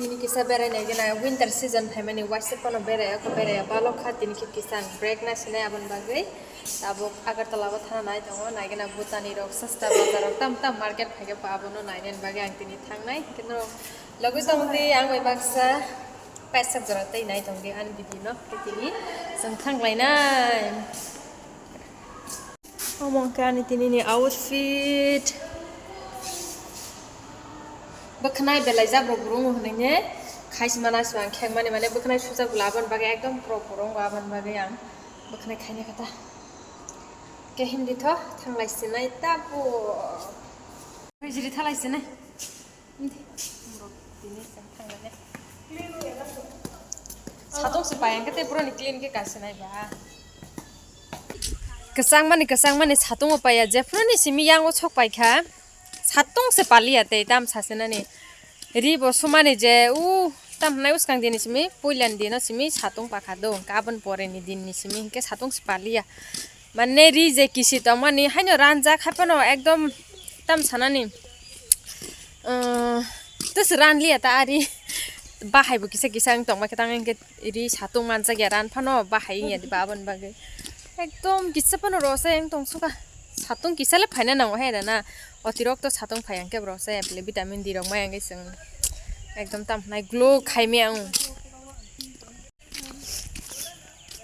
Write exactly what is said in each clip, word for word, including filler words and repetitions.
Tini kisa berai naigena winter season phaimani waisa phano berai oko berai balok kha, tini khe kisa ang break nasinai aboni bagwi. Tabuk Agartala o thana nai tongo, naigena Bhutani rok sasta bazar rok tam tam market phaikhe bo abono nainani bagwi ang tini thangnai. Hwnkhe norok logwi tongdi, ang bai baksa paisa jora tei nai tongdi ani video no, hwnkhe tini chwng thanglainai. Omo hwnkhe ani tini ni outfit. Bwkhwnai belai jabra burung hwnwi ne khaisima naisima ang khengmani, mane bwkhwnai sujak bwla aboni bagwi ekdom pro pro wngkha, aboni bagwi ang bwkhwnai khaina kha ta. Khe hindi tho thanglai sinai ta bo. Hijri thalai sinai. Hindi. Tini thanglai ne. Satung se pai ang khe tei pura ni clean khe kasinai ba. Kwchangmani, kwchangmani satungo paiya, jephru ni simi yango sok paikha, satung se paliya tei tam sasinani. Ri bo sumani je u tam hwnai uskang dini simi, puilani dino simi satung pakha do, hwnkhe aboni pore ni din ni simi hwnkhe satung se paliya. Mane ri je kisi tongmani haino ranjak hai phano ekdom tam sanani, uh, tus ranliya ta ari bahai bo kisa kisa wng tongma khe tang hwnkhe. Ri satung manjak ya ran phano bahai wngya diba aboni bagwi. Ekdom kisa phano rw se wng tong suka. Satung kisa le phaina nango hai rana. Otirokto satung phai hwnkhe rw se bole vitamin D rok maya wngwi chwng ekdom tam hwnai glow khai maya wng.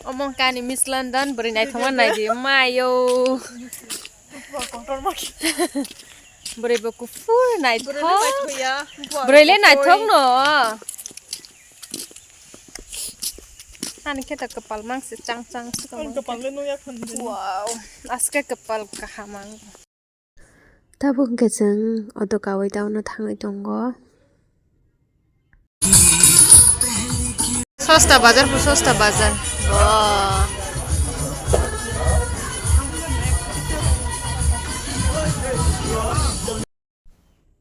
Omo hwnkhe ani Miss London bwrwi naithokma naidi mayo. Bwrwi bo kuphur naithok. Bwrwi le naithok no. Ani khe ta kwpal mang se chang chang se tongma. Wow, aske kwpal kaham ang. Tabuk hwnkhe chwng auto kawi down-o thangwi tongo. Sosta bazar, sosta bazar. Wow.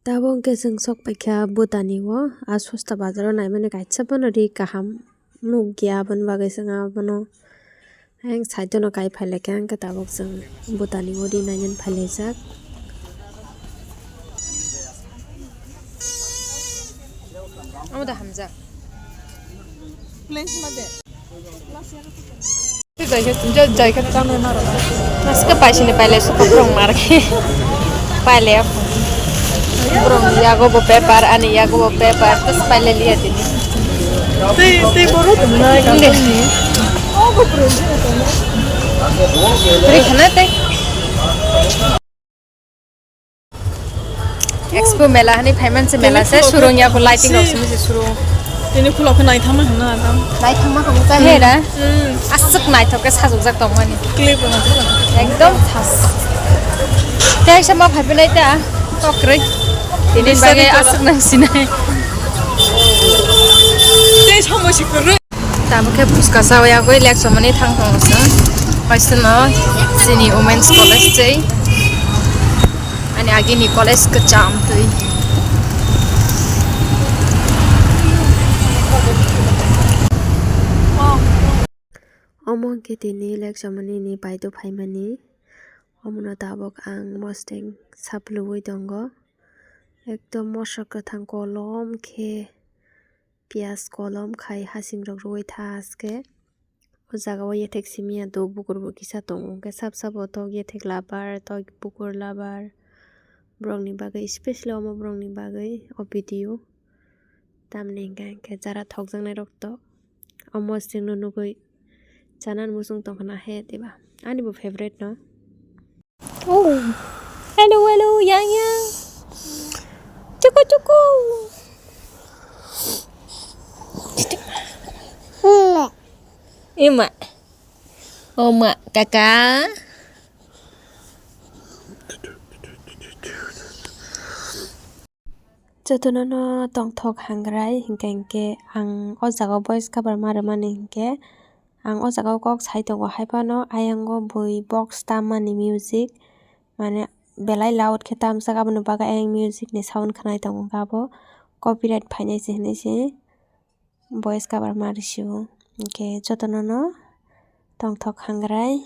Tabuk hwnkhe chwng sok paikha Bhutani o, a sosta bazar o naimani kaisa phano ri kaham nukya, aboni bagwi chwng abono ayang side o no kai phailaikha, hwnkhe tabuk chwng Bhutani o ri nainani phailaijak. Amo da hamjak. Naske paisini paile suka borok mar khe paile borok yago bo paper ani yago bo paper tas paile liya tini. Tei tei borok tong na. Inde. Ri khana tei. Expo mela hani phaiman se mela se surung ya ko lighting rok simi se surung. Tini khulok khe naithama hwnna adam. Naithama hwnna ta hera. Hmm. Aswk naithok khe sajokjak tongmani. Clip rok naithok. Ekdom thas. Tei sama phaiphilai ta kokroi. Tini bagwi aswk nang sinai. Tei sama se kwrwi. Tamo khe phuska chawi yagwi lek chomani thang tongo chwng. Paisano chini Women's College tei ani agini college kwcham twi. Omo hwnkhe tini lek chomani ni baithang phaimani. Omono tabuk ang mosdeng saplugwi tongo. Ekdom moso kwthang kolom khe. Piyaj kolom khai hasing rok rwui thaske. O jaga o yethek simi ya do bukur bo kisa tongo, hwnkhe sab sabo tok yethek labar, tok bukur labar. Borok ni bagwi, specially omo borok ni bagwi o video. Tamni hwnkhe, hwnkhe jara thokjaknai rok to omo chwngno nugwi chanani muchung tongkha na he diba? Ani bo favorite no. Oh. Hello, hello, yang, yang. Chuku, chuku. Ima. Oma, kaka. Jotono no tongthok hangrai, hinkhe, hinkhe ang o jaga o voice cover ma rwmani hinkhe, ang o jaga o kok sai tongo, hai phano ayang o bui box tammani music, mane belai loud khe tamjak, aboni bagwi ayang music ni sound khwnai tongo, abo copyright phainai se hinui se voice cover ma rwsio. Hinkhe jotono no tongthok hangrai.